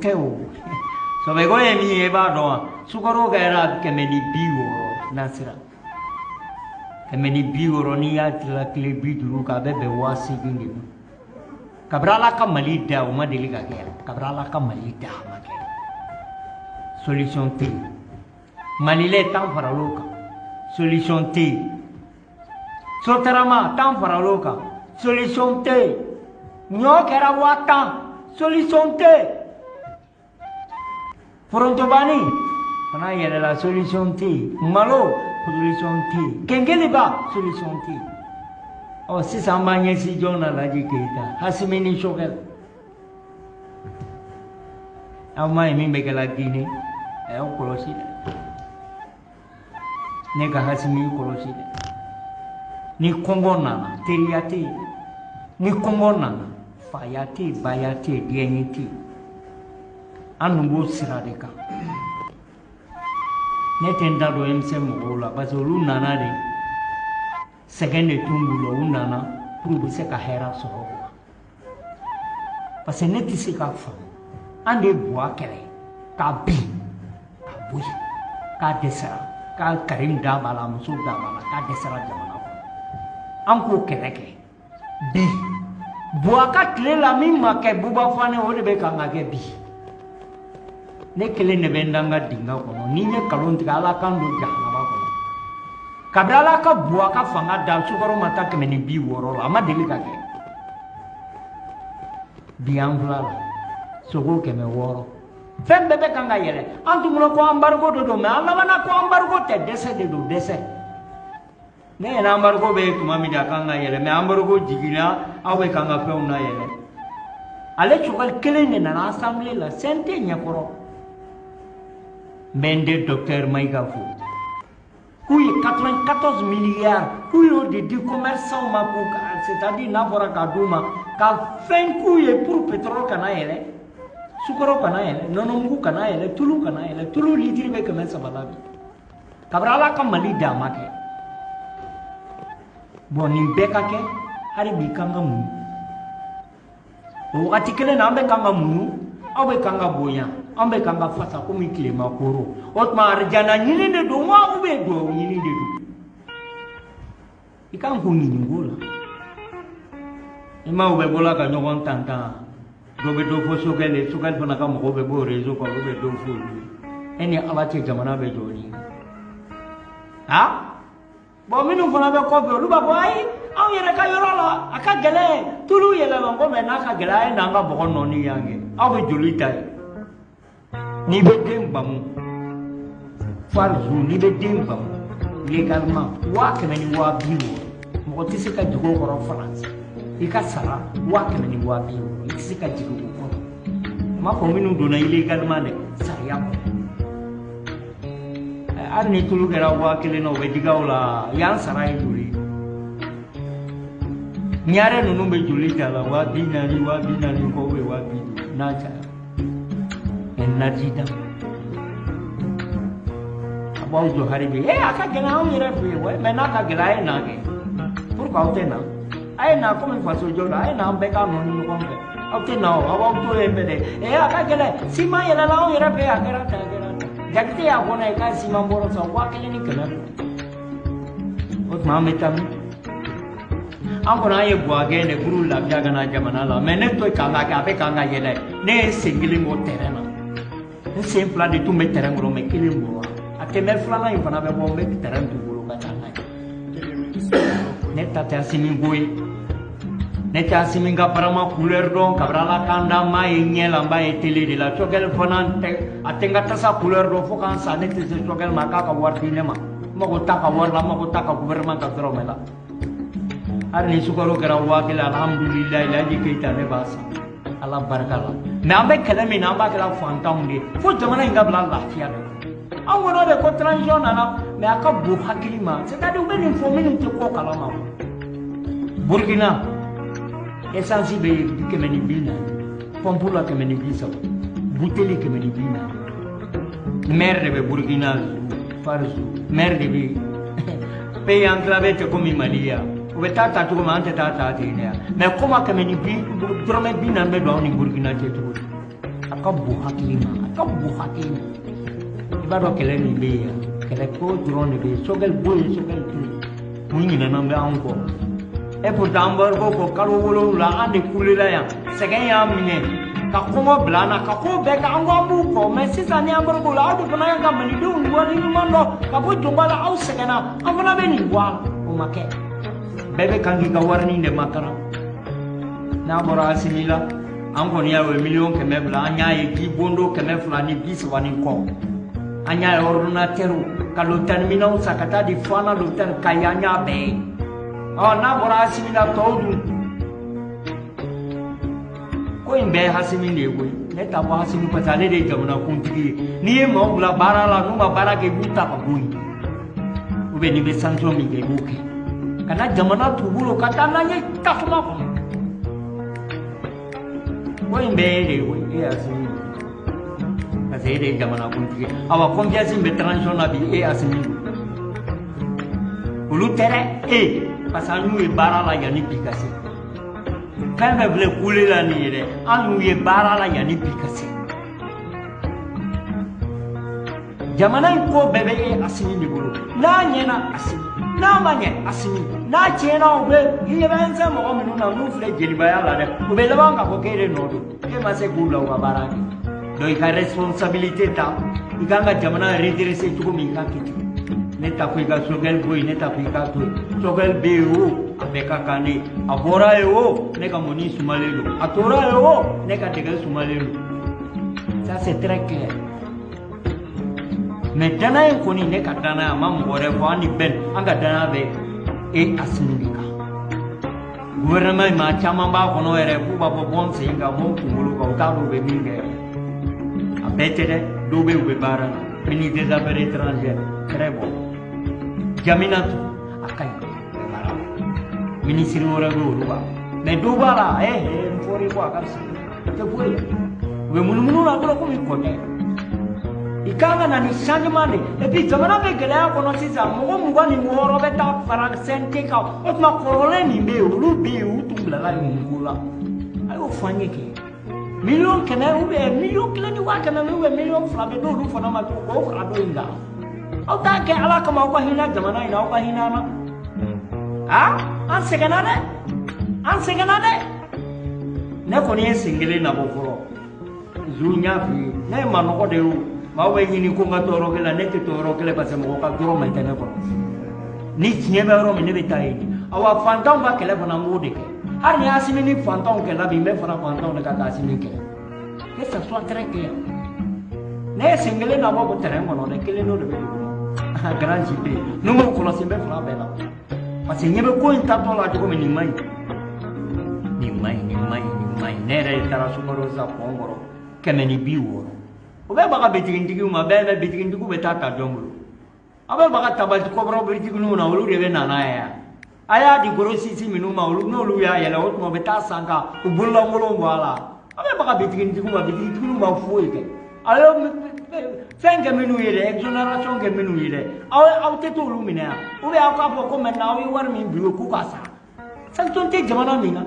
Tɛ o sɔbɛko ye min ye, i b'a dɔn wa? Sukaro kɛra 160 nasira 160. N'i y'a tila tile 50 kan, a bɛ bɛn 8000 de ma. Kabini Ala ka Mali da, o ma deli ka kɛ yan. Kabini Ala ka Mali da, a ma kɛ. Solution tɛ yen. Malilɛ 10 faral'o kan, solution tɛ yen. Sotarama 10 faral'o kan, solution tɛ yen. Ɲɔ kɛra 10 000, solution tɛ yen. Forontobani fana yɛlɛla, solution tɛ yen. Malo, solution tɛ yen. Kenkeliba, solution tɛ yen. Ɔ, sisan an b'an ɲɛsin jɔn na? Laji Keyita, Hasimi ni Sogɛl. Aw m'a ye min bɛ kɛla Guinée? A y'aw kɔlɔsi dɛ. Ne ka Hasimi kɔlɔsi dɛ. Ni kɔngɔ nana, teriya tɛ yen. Ni kɔngɔ nana, faya tɛ yen, baya tɛ yen, diɲɛ tɛ yen. An dun b'o sira de kan. Ne tɛ n da don M5 mɔgɔw la, parce que olu nana de, sɛgɛn de tun b'u la. U nana pour u bɛ se ka hɛrɛ sɔrɔ quoi, parce que ne tɛ se k'a faamu. An de ye Buwa kɛlɛ k'a bin ka bɔ yen, k'a dɛsɛra, k'a Karim da b'a la, muso da b'a la, k'a dɛsɛra jamana kɔnɔ. An k'o kɛlɛ kɛ bi. Buwa ka tile la, min ma kɛ Buba Fane, o de bɛ kan ka kɛ bi. Ne kelen de bɛ n da n ka dingɛ kɔnɔ. Ni n ye nkalon tigɛ, Ala kan don jahanaba kɔnɔ. Kabini Ala ka Buwa ka fanga da, sukaro ma taa 160 la, a ma deli ka kɛ. Bi an fila la, sogo 600, fɛn bɛɛ bɛ kan ka yɛlɛ. An tun bolo ko embargo de don, mais an labanna ko embargo tɛ, dɛsɛ de don, dɛsɛ. Ne yɛrɛ, embargo bɛ tuma min na, a kan ka yɛlɛ, mais embargo jiginna, aw bɛ kan ka fɛnw na yɛlɛ. Ale Choguel kelen de nana assemblée la, CNT ɲɛkɔrɔ. N bɛ n den docteur Mayiga fo k'u ye 94 milliards k'u y'o de di commerçant ma, k'u, c'est à dire n'a fɔra k'a d'u ma ka fɛn k'u ye pour pétrole kana yɛlɛ, sukaro kana yɛlɛ, nɔnɔmugu kana yɛlɛ, tulu kana yɛlɛ. Tulu litiri bɛ 300 la bi. Kabini Ala ka Mali da, a ma kɛ. Bon, nin bɛɛ ka kɛ, hali bi kan ka muɲu. O wagati kelen na, an bɛ kan ka muɲu, aw bɛ kan ka bonya, an bɛ kan ka fasa komi tilema koro. O tuma, arijana ɲini de don wa, ou bien duwawu ɲini de don? I kan k'o ɲininko la. I ma, u bɛ bɔla ka ɲɔgɔn tantan. Dɔ bɛ dɔ fɔ Sogɛl ye, Sogɛl fana ka mɔgɔw bɛ bɔ réseau kan, olu bɛ dɔ fɔ olu ye. E ni Ala cɛ, jamana bɛ jɔ ni ha. Bon, minnu fana bɛ kɔfɛ, olu b'a fɔ ayi, anw yɛrɛ ka yɔrɔ la, a ka gɛlɛn, tulu yɛlɛma ko. Mɛ n'a ka gɛlɛn, a ye n'an ka bɔgɔ nɔɔni yan kɛ, aw bɛ joli ta ye. N'i bɛ den bamu farizu, n'i bɛ den bamu légalement, 160 000. Mɔgɔ tɛ se ka jigin o kɔrɔ Faransi. I ka sara 160 000, i tɛ se ka jigin o kɔrɔ. N m'a fɔ minnu donna illégalement dɛ, sariya kɔnɔ. Hali ni tulu kɛra 1000 na, o bɛ digi aw la. Yan sara ye joli ye? Ɲare ninnu bɛ joli ta la? 40 000, 40 000 kɔ, bɛ 50 000 n'a caya. Un adjudant a b'aw jɔ hali bi. Ee, a ka gɛlɛn anw yɛrɛ fɛ yen wa. Mais n'a ka gɛlɛn, a ye na kɛ. Pourquoi aw tɛ na? A ye na komi faso jɔ la, a ye na, an bɛɛ k'a nɔɔni ɲɔgɔn fɛ. Aw tɛ na o, aw b'aw to yen fɛnɛ. Ee, a ka gɛlɛn, siman yɛlɛla anw yɛrɛ fɛ yen, a kɛra tan, a kɛra tan. Jakite y'a fɔ ne ye k'a siman bɔrɔ san 1200. O tuma, an bɛ taa min? An kɔni, an ye buwakɛ de pour lafiya ka na jamana la. Mais ne to kan ka kɛ, a bɛ kan ka yɛlɛ. Ne ye sen kelen bɔ terrain na, n sen fila de tun bɛ terrain kɔnɔ, mais kelen bɔra. A tɛmɛ filanan in fana bɛ bɔ, n bɛ terrain t'u bolo ka taa n'a ye. Ne ta tɛ Asimi ko ye. Ne tɛ Asimi ka barama couleur dɔn. Kabini Ala k'an da, n m'a ye ɲɛ la, n b'a ye télé de la. Choguel fana tɛ, a tɛ n ka tasa couleur dɔn. Fo k'an sa, ne tɛ se Choguel ma k'a ka wari di ne ma. N mago t'a ka wari la, n mago t'a ka gouvernement ka dɔrɔmɛ la. Hali ni sukaro kɛra 1000, alhamdulilayi, Laji Keyita, ne b'a san Ala barika la. Mais an bɛ kɛlɛ min na, an b'a kɛla fantanw de ye fo jamana in ka bila lafiya de kɔnɔ. An kɔnɔ de ko transition nana, mais a ka bon hakili ma. C'est à dire, u bɛ nin fɔ minnu tɛ ko kalama. Burkina, essence bɛ 140 pompe la, 130 buteli, 140. Maire de bɛ Burkina farisu, maire de bɛ pays enclavé tɛ komi Mali yan. U bɛ taa ta cogo min, an tɛ taa ta ten dɛ. Mais comment kɛmɛ ni bi dɔrɔmɛ 40 bɛ don anw ni Burkina cɛ cogo di? A A ka bon hakili ma, a ka bon hakili ma. I b'a dɔn kɛlɛ min bɛ yen, kɛlɛ ko dɔrɔn de bɛ yen. Choguel bɔ yen, Choguel to yen. Mun ɲinɛna bɛ anw kɔ? Et pourtant embargo kɔ kalo 7 an de kulela yan. Sɛgɛn y'an minɛ ka kɔngɔ bila an na, ka ko bɛɛ kɛ, an ko an b'u kɔ. Mais sisan ni embargo la, aw de fana y'an ka malidenw wale ɲuman dɔn ka bɔ jɔnba la. Aw sɛgɛnna, an fana bɛ nin bɔ a la. O ma kɛ. Bɛɛ bɛ kan k'i ka warinin de makaran. N'a bɔra Asimi la, an kɔni y'a ye miliyɔn 100 bila, an y'a ye ji bondo 230 ni kɔ, an y'a ye ordinateur ka lopitani minɛnw san ka taa di Fana lopitani Kayi, an y'a bɛɛ ye. Ɔ, n'a bɔra Asimi la, tɔw dun? Ko in bɛɛ ye Asimi de ye koyi. Ne t'a fɔ Asimi parce que ale de ye jamanakuntigi ye. N'i ye maaw bila baara la, n'u ma baara kɛ, i b'u ta ka bɔ yen, ou bien n'i bɛ sanction min kɛ, i b'o kɛ ka na jamana t'u bolo ka taa n'an ye tasuma kɔnɔ. Ko in bɛɛ ye de ye koyi, e Asimi, parce que e de ye jamanakuntigi ye. Awa, confiance min bɛ transition na bi, e Asimi don, olu tɛ dɛ, e, parce que an y'u ye baara la yanni bi ka se. Fɛn fɛn filɛ kule la nin ye dɛ, an y'u ye baara la yanni bi ka se. Jamana in ko bɛɛ bɛ e Asimi de bolo. N'a ɲɛna, Asimi; n'a ma ɲɛ, Asimi; n'a tiɲɛna, u bɛ i ɲɛ bɛ nsɛn mɔgɔ minnu na n'u filɛ jelibaya la dɛ, u bɛ laban k'a fɔ k'e de nɔ don, e ma se k'u bila u ka baara kɛ. Donc i ka responsabilité ta, i kan ka jamana redresser cogo min, i ka kɛ ten. Ne t'a fɔ i ka Choguel bɔ yen, ne t'a fɔ i ka to yen. Choguel bɛ yen o, a bɛɛ ka kan ne ye. A bɔra yen o, ne ka mɔni sumalen don. A tora yen o, ne ka dɛgɛ sumalen don. Ça, c'est très clair. Mais danaya in kɔni, ne ka danaya, a ma mɔgɔ wɛrɛ fɔ, an ni bɛn, an ka danaya bɛ e Asimi de kan. Gouvernement in, maa caman b'a kɔnɔ yɛrɛ k'u b'a fɔ bɔ n sen kan, bɔ n kunkolo kan, u t'a dɔn u bɛ min kɛ. A bɛɛ tɛ dɛ, dɔw bɛ yen, u bɛ baara la. Ministre des Affaires étrangères, très bon. Jaminatu, a ka ɲi, u bɛ baara la. Ministre wɛrɛ bɛ olu b'a, mais dɔw b'a la, n fɔra i kɔ, a ka fisa, o tɛ foyi ye. U bɛ munumunu na dɔrɔn komi kɔtɛ. I kan ka na ni changement de. Et puis jamana bɛ gɛlɛya kɔnɔ sisan, mɔgɔ 26 bɛ taa fara CNT kan. O tuma kɔrɔlen min bɛ yen, olu bɛ yen, u tun bilala yen mun ko la? A y'o fɔ an ye kɛ. 100 000 000 ou bien 1 100 000 ou bien 2 millions bɛ d'olu fana ma tugun k'o fara dɔ in kan. Aw t'a kɛ Ala kama, aw ka hinɛ jamana in na, aw ka hinɛ an na. Ah, an sɛgɛnna dɛ, an sɛgɛnna dɛ. Ne kɔni ye sen kelen nabɔ fɔlɔ. Zu n y'a f'i ye, ne ye manɔgɔ de ye o. Maaw bɛ ɲini ko n ka to yɔrɔ kelen na, ne tɛ to yɔrɔ kelen parce que mɔgɔ ka dɔrɔmɛ tɛ ne kɔnɔ. Ni tiɲɛ bɛ yɔrɔ min, ne bɛ taa yen. Awa, fantanw ka kɛlɛ fana, n b'o de kɛ. Hali ni Asimi ni fantanw kɛlɛ bi, n bɛ fara fantanw de kan ka Asimi kɛlɛ. Que ça soit très clair. Ne ye sen kelen nabɔ ko terrain kɔnɔ dɛ, kelen dɔ de bɛ dugu ma. Grand JP, n'u m'o kɔlɔsi, n bɛ fara bɛɛ la. Parce que ɲɛ bɛ ko in taatɔ la cogo min, nin man ɲi. Nin man ɲi, nin man ɲi, nin man ɲi. Ne yɛrɛ de taara sukaro san pɔn kɔrɔ 160. O bɛ baga bitigintigiw ma, bɛɛ bɛ bitigintigiw bɛ taa ta jɔn bolo? Aw bɛ baga tabali kɔbɔrɔ bitigininw na, olu de bɛ na n'a ye yan. A y'a di grossiste minnu ma, olu n'olu y'a yɛlɛ, o tuma u bɛ taa san ka u bololankolon bɔ a la. Aw bɛ baga bitigintigiw ma, bitigintigiw ma foyi kɛ. A ye fɛn kɛ minnu ye dɛ, exonération kɛ minnu ye dɛ, aw tɛ t'olu minɛ yan? Ou bien aw k'a fɔ ko maintenant aw ye wari min bi k'u k'a sara. Sanction tɛ jamana min na.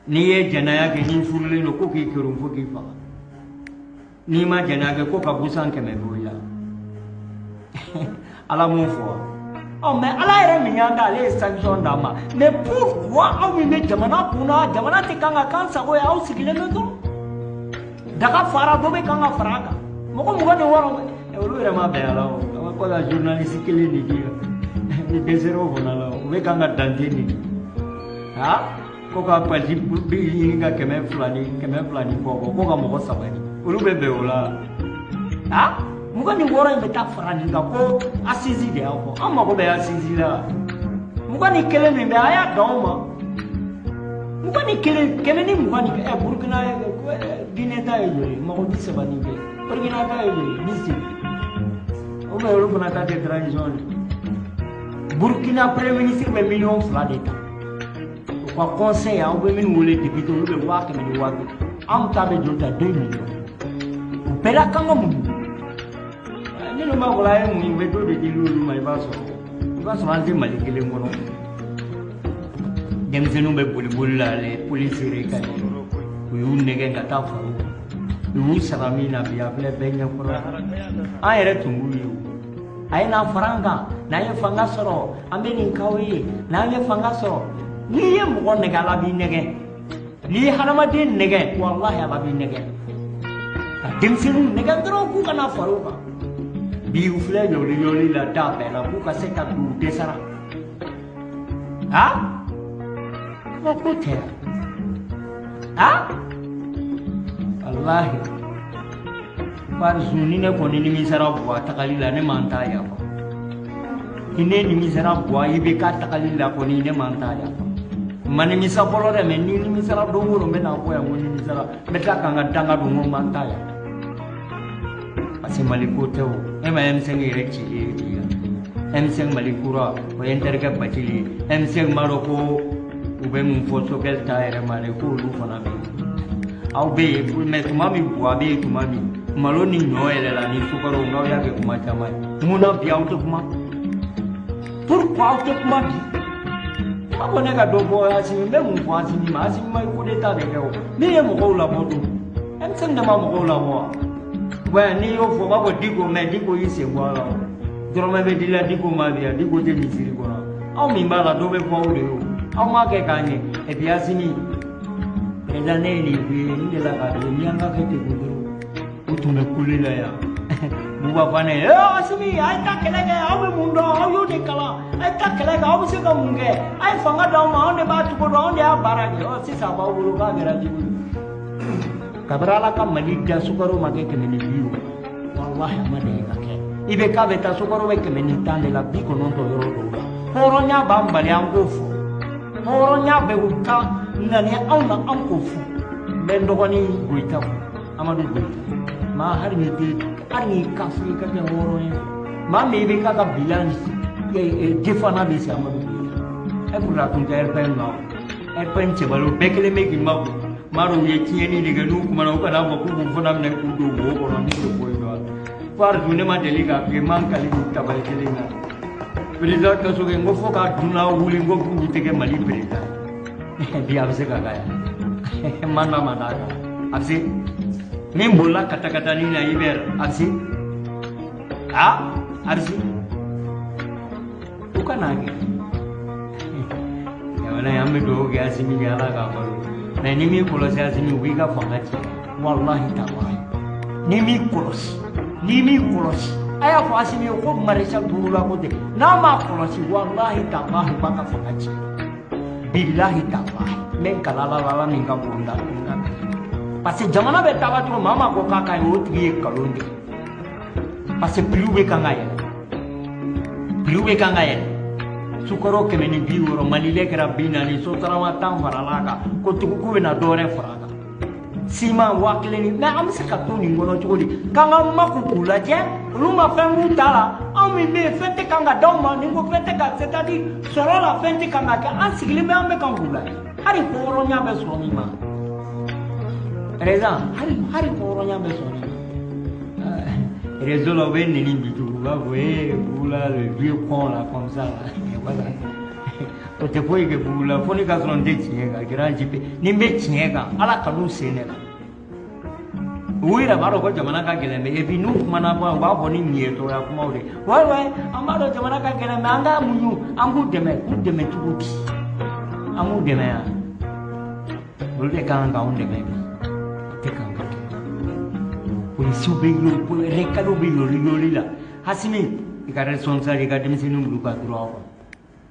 N'i ye jɛnɛya kɛ, n'i furulen don, ko k'i kerun fo k'i faga. N'i ma jɛnɛya kɛ, ko ka busan 100 bɔ i la. Ala m'o fɔ wa? Ɔ, mais Ala yɛrɛ min y'an da, ale ye sanction d'an ma. Mais pourquoi aw min bɛ jamana kunna, jamana tɛ kan ka k'an sago ye, aw sigilen bɛ dɔrɔn? Daga fara, dɔ bɛ kan ka fara a kan. Mɔgɔ 26, olu yɛrɛ ma bɛn a la o. A bɛ ka journaliste kelen de di yan. Ni dɛsɛra o fana la, u bɛ kan ka dante de di. Ha? Ko ka pasi bi ɲini ka 200 ni 200 ni kɔ bɔ, ko ka mɔgɔ 3 di. Olu bɛ bɛn o la. Ha? 26 in bɛ taa fara nin kan ko assise de y'a fɔ. An mago bɛ assise la. 21 min bɛ, a y'a dan o ma. 21, kɛmɛ ni mugan ni ɛ Burukina, Guinée ta ye joli ye? Mɔgɔ 30 ni kɛ. Burukina ta ye joli ye? 80. O bɛ olu fana ta tɛ transition de. Burukina premier ministre bɛ 2 millions de ta. U ka conseil, aw bɛ minnu wele député, olu bɛ 100 000 ni 50 000. Anw ta bɛ joli ta? 2 millions. O bɛɛ la kan ka muɲu. Minnu b'a fɔ a ye muɲu, u bɛ dɔ de di olu ma, i b'a sɔrɔ. I b'a sɔrɔ an tɛ Mali kelen kɔnɔ. Denmisɛnninw bɛ boli boli la, les policiers ka u y'u nɛgɛn ka taa foro. U y'u sara min na bi, a filɛ bɛɛ ɲɛkɔrɔ. An yɛrɛ tun b'u ye o. A ye n'an fara an kan, n'an ye fanga sɔrɔ, an bɛ nin k'aw ye, n'an ye fanga sɔrɔ. N'i ye mɔgɔ nɛgɛ, Ala b'i nɛgɛ. N'i ye hadamaden nɛgɛ, walahi Ala b'i nɛgɛ. Ka denmisɛnninw nɛgɛ dɔrɔn k'u kana fara u kan. Bi u filɛ yɔli yɔli la da bɛɛ la k'u ka se ka don, u dɛsɛra. Ha? Kabako tɛ ha? Walahi. Farisu ni ne kɔni nimisara Buwa tagali la, ne man ta yafa. Ni ne nimisara Buwa IBK tagali la kɔni, ne man ta yafa. Ma nimisa fɔlɔ dɛ, mɛ ni nimisara don o don, n bɛna fɔ yan ko nimisara. N bɛ tila ka n ka danga don ko n man ta yafa. Parce que Mali ko tɛ o. E ma M5 yɛrɛ cilen ye bi yan. M5 Mali kura, o ye n terikɛ Bacili ye. M5 m'a dɔn ko u bɛ mun fɔ Sokɛli ta yɛrɛ ma dɛ, k'olu fana bɛ yen. Aw bɛ yen, mɛ tuma min Buwa bɛ yen, tuma min malo ni ɲɔ yɛlɛla ni sukaro, n'aw y'a kɛ kuma caman ye. Mun na bi aw tɛ kuma? Pourquoi aw tɛ kuma bi? B'a fɔ ne ka dɔ fɔ Asimi, n bɛ mun fɔ Asimi ma? Asimi ma coup d'état de kɛ o. Min ye mɔgɔw labɔ dun? M5 de ma mɔgɔw labɔ wa? Ouais, n'i y'o fɔ, u b'a fɔ Diko, mɛ Diko y'i sen bɔ a la o. Dɔrɔmɛ bɛ di la Diko ma bi yan, Diko tɛ misiri kɔnɔ. Aw min b'a la, dɔ bɛ fɔ aw de ye o. Aw m'a kɛ k'a ɲɛ. Et puis Asimi, président, ne ye nin f'i ye, n delila k'a f'i ye, n'i y'an ka kɛ ten dɔrɔn, u tun bɛ kule la yan. Buba Fane, ee Asimi, a ye taa kɛlɛ kɛ, aw bɛ mun dɔn, aw y'o de kalan, a ye taa kɛlɛ kɛ, aw bɛ se ka mun kɛ, a ye fanga d'aw ma, anw de b'a cogo dɔn, anw de y'a baara kɛ. Ɔ sisan a b'aw bolo k'a kɛra cogo di? Kabini Ala ka Mali da, sukaro ma kɛ 160. Walahi a ma deli ka kɛ. I bɛ k'a bɛ taa, sukaro bɛ 110 de la, 90 yɔrɔ dɔw la. Hɔrɔnya b'an bali an k'o fɔ. Hɔrɔnya bɛ u ka ŋaniya anw na, an k'o fɔ. N bɛ n dɔgɔnin Goyita fo, Amadu Goyita. Maa hali ni tɛ, hali n'i ka fɔ i ka kɛ hɔrɔn ye. Maa min i bɛ k'a ka bilan defana bɛ se Amadu Goyita. E pour la tun tɛ RPM na o. RPM cɛbalo bɛɛ kelen bɛ k'i makun. Maa dɔw ye tiɲɛni de kɛ, n'u kumana, u kana fɔ k'u b'u fana minɛ k'u don wo kɔnɔ ni tɛ foyi dɔn. Fari dun, ne ma deli k'a f'i ye, n man kali nin tabali kelen na. Président Kasoge, n ko fo ka dunan wuli, n ko k'u tɛ kɛ Mali président ye. Bi a bɛ se ka k'a ye. Man na ma d'a kan. A bɛ se. Min bolila katakatani na hiver, a bɛ se. A a bɛ se. U kana kɛ. Jamana in, an bɛ dugawu kɛ Asimi ye, Ala k'a balo. Mɛ ni m'i kɔlɔsi Asimi, u b'i ka fanga tiɲɛ. Walahi talahi. Ni m'i kɔlɔsi, n'i m'i kɔlɔsi, a y'a fɔ Asimi ye ko maréchal Burula ko ten, n'a m'a kɔlɔsi, walahi talahi, u b'a ka fanga tiɲɛ. Bilahi talahi. N bɛ n kala Ala la, Ala min ka bon n da. Parce que jamana bɛ taga cogo, maa maa ko k'a ka ɲi, o tigi ye nkalon tigɛ. Parce que prix bɛ kan ka yɛlɛ. Prix bɛ kan ka yɛlɛ. Sukaro 160, Malilɛ kɛra 40, Sotarama 10 farala a kan, ko tugun k'u bɛna dɔ wɛrɛ fara a kan. Siman 1000 ni, mɛ an bɛ se ka to nin kɔnɔ cogo di? K'an ka makun k'u lajɛ, olu ma fɛn k'u ta la, anw min bɛ yen, fɛn tɛ kan ka d'aw ma, ni ko fɛn tɛ ka, c'est à dire sɔrɔ la fɛn tɛ kan ka kɛ, an sigilen bɛ, an bɛ kan k'u lajɛ. Hali hɔrɔnya bɛ sɔrɔ min ma. Président, hali hɔrɔnya bɛ sɔrɔ min ma. Réseau la, u bɛ neni bi tugun, u b'a fɔ ee Bugula le vieux con là comme ça là. Voilà. O tɛ foyi kɛ Bugula, fo ni ka sɔrɔ n tɛ tiɲɛ kan, grand JP. Ni n bɛ tiɲɛ kan, Ala kan'u sen ne la. U yɛrɛ b'a dɔn ko jamana ka gɛlɛn, mɛ et puis n'u kumana fɔ, u b'a fɔ ni miɲɛtɔya kumaw de. Ouais ouais, an b'a dɔn jamana ka gɛlɛn, mɛ an k'a muɲu, an k'u dɛmɛ, k'u dɛmɛ cogo di? An k'u dɛmɛ yan. Olu de kan k'anw dɛmɛ bi. O tɛ kan ka kɛ. Polisiw bɛ yoli, rɛkaliw bɛ yoli yoli la. Asimi, i ka responsable, i ka denmisɛnninw bila u ka droit kɔnɔ.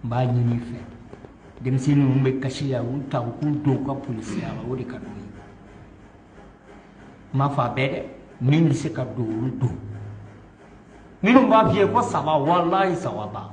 N b'a ɲini i fɛ. Denmisɛnnin ninnu bɛ kasi la, u ta u k'u don u ka polisiya la, o de ka d'u ye. N m'a fɔ a bɛɛ dɛ, min bɛ se ka don, olu don. Minnu b'a f'i ye ko saba, walahi saba ba.